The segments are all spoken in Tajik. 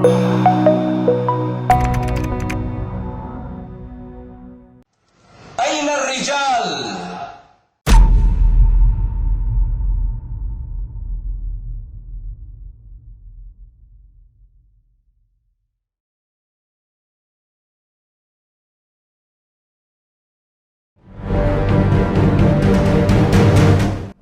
أين الرجال؟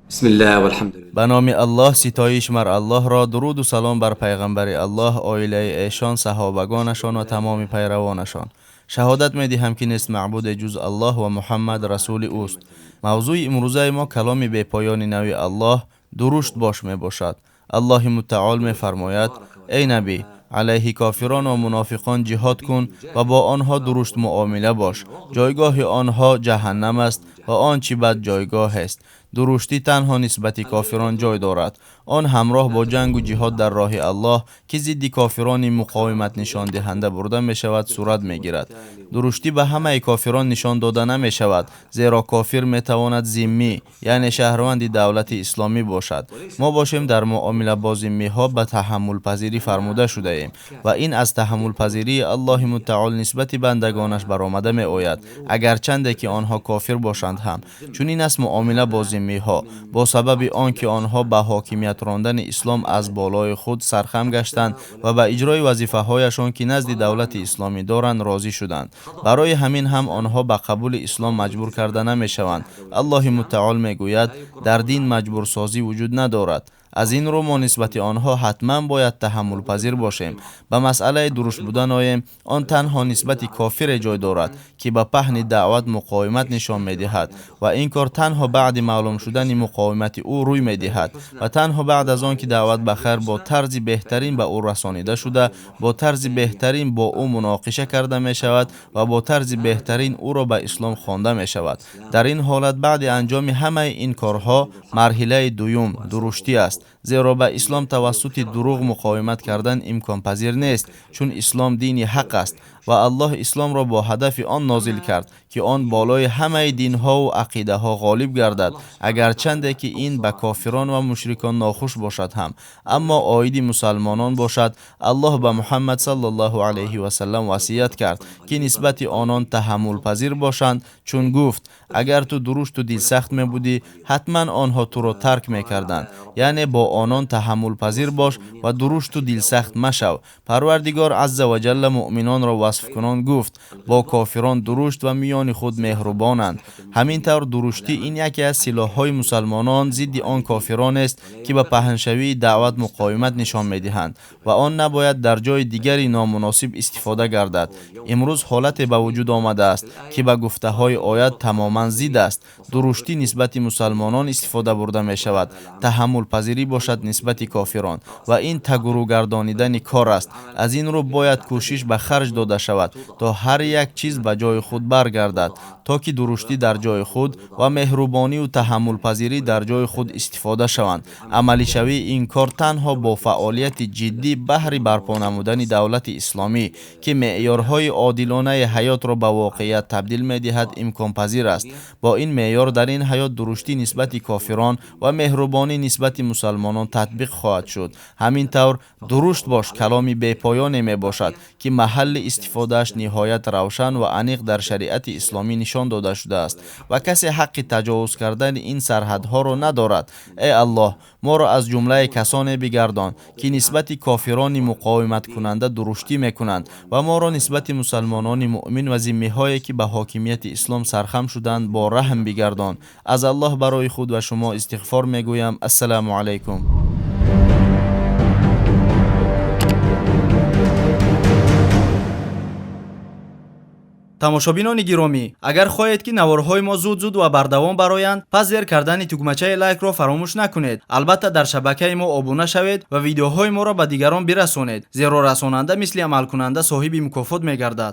بسم الله والحمد لله. Ба номи Аллоҳ, ситоиш мар Аллоҳро, дуруду салом бар пайғамбари Аллоҳ, оилаи эшон, саҳобагонашон ва тамоми пайравонашон. Шаҳодат медиҳам, ки нест маъбуде ҷуз Аллоҳ ва Муҳаммад расули ӯст. Мавзӯи имрӯзаи мо каломи бепоёни нави Аллоҳ «Дурушт бош» мебошад. Аллоҳи мутаол мефармояд: «Эй набӣ, алайҳи кофирон ва мунофиқон ҷиҳод кун ва бо онҳо дурушт муомила бош. Ҷойгоҳи онҳо ҷаҳаннам аст ва он чӣ бад ҷойгоҳест.» Дуруштӣ танҳо нисбати кофирон ҷой дорад. Он ҳамроҳ бо ҷангу ҷиҳод дар роҳи Аллоҳ, ки зидди кофирони муқовимат нишондиҳанда бурда мешавад, сурат мегирад. Дуруштӣ ба ҳамаи кофирон нишон дода намешавад, зеро кофир метавонад зиммӣ, яъне шаҳрванди давлати исломӣ бошад. Мо бошем, дар муомила бо зиммиҳо ба таҳаммулпазирӣ фармуда шудаем ва ин аз таҳаммулпазирии Аллоҳи мутаол нисбати бандагонаш баромада меояд, агарчанде ки онҳо кофир бошанд ҳам. Чунин аст муомила бо зиммиҳо: бо сабаби он ки онҳо ба ҳокимият рондани ислом аз болои худ сархам гаштанд ва ба иҷрои вазифаҳояшон, ки назди давлати исломӣ доранд, розӣ шуданд, барои ҳамин ҳам онҳо ба қабули ислом маҷбур карда намешаванд. Аллоҳи мутаол мегӯяд: «Дар дин маҷбурсозӣ вуҷуд надорад.» Аз ин рӯ мо нисбати онҳо ҳатман бояд таҳаммулпазир бошем. Ба масъалаи дурушт будан оем, он танҳо нисбати кофире ҷой дорад, ки ба паҳни даъват муқовимат нишон медиҳад, ва ин кор танҳо баъди маълум шудани муқовимати ӯ рӯй медиҳад ва танҳо баъд аз он ки даъват ба хайр бо тарзи беҳтарин ба ӯ расонида шуда, бо тарзи беҳтарин бо ӯ муноқиша карда мешавад ва бо тарзи беҳтарин ӯро ба ислом хонда мешавад. Дар ин ҳолат, баъди анҷоми ҳамаи ин корҳо, марҳилаи дуюм дуруштӣ аст, зеро ба ислом тавассути дурӯғ муқовимат кардан имконпазир нест, чун ислом дини ҳақ аст ва Аллоҳ исломро бо ҳадафи он нозил кард, ки он болои ҳамаи динҳову ақидаҳо ғолиб гардад, агарчанде ки ин ба кофирон ва мушрикон нохуш бошад ҳам. Аммо оиди мусалмонон бошад, Аллоҳ ба Муҳаммад саллаллоҳу алайҳи васаллам васият кард, ки нисбати онон таҳаммулпазир бошанд, чун гуфт: «Агар ту дурушту дилсахт мебудӣ, ҳатман онҳо туро тарк мекарданд». Яъне бо онон таҳаммулпазир бош ва дурушту дилсахт машав. Парвардигор азза ва ҷалла муъминонро васфкунон гуфт: бо кофирон дурушт ва миёни худ меҳрубонанд. Ҳамин тавр, дуруштӣ ин яке аз силоҳҳои мусалмонон зидди он кофиронест, ки ба паҳншавии даъват муқовимат нишон медиҳанд, ва он набояд дар ҷои дигари номуносиб истифода гардад. Имрӯз ҳолате ба вуҷуд омадааст, ки ба гуфтаҳои оят тамоман зид аст. Дуруштӣ нисбати мусалмонон истифода бурда мешавад, таҳаммулпазирӣ бошад нисбати кофирон, ва ин тагурӯгардонидани кор аст. Аз ин рӯ бояд кӯшиш ба харҷ дода шавад, то ҳар як чиз ба ҷои худ баргардад, то ки дуруштӣ дар ҷои худ ва меҳрубонию таҳаммулпазирӣ дар ҷои худ истифода шаванд. Амалишавии ин кор танҳо бо фаъолияти ҷиддӣ баҳри барпо намудани давлати исломӣ, ки меъёрҳои одилонаи ҳаётро ба воқеият табдил медиҳад, имконпазир аст. Бо ин меъёр дар ин ҳаёт дуруштӣ нисбати кофирон ва меҳрубонӣ нисбати мусалмонон татбиқ хоҳад шуд. Ҳамин тавр, «Дурушт бош» каломи бепоёне мебошад, ки маҳалли истифодааш ниҳоят равшан ва аниқ дар шариати исломӣ нишон дода шудааст ва касе ҳаққи таҷовуз кардани ин сарҳадҳоро надорад. Эй Аллоҳ, моро аз ҷумлаи касоне бигардон, ки нисбати кофирони муқовиматкунанда дуруштӣ мекунанд, ва моро нисбати мусалмонони муъмин ва зиммиҳое, ки ба ҳокимияти ислом сархам шуданд, бо раҳм бигардон. Аз Аллоҳ барои худ ва шумо истиғфор мегӯям. Ассалому алайкум. Тамошобинони гиромӣ, агар хоҳед, ки наворҳои мо зуд-зуд ва бардавом бароянд, пас зер кардани тугмачаи лайкро фаромӯш накунед. Албатта, дар шабакаи мо обуна шавед ва видеоҳои моро ба дигарон бирасонед, зеро расонанда мисли амалкунанда соҳиби мукофот мегардад.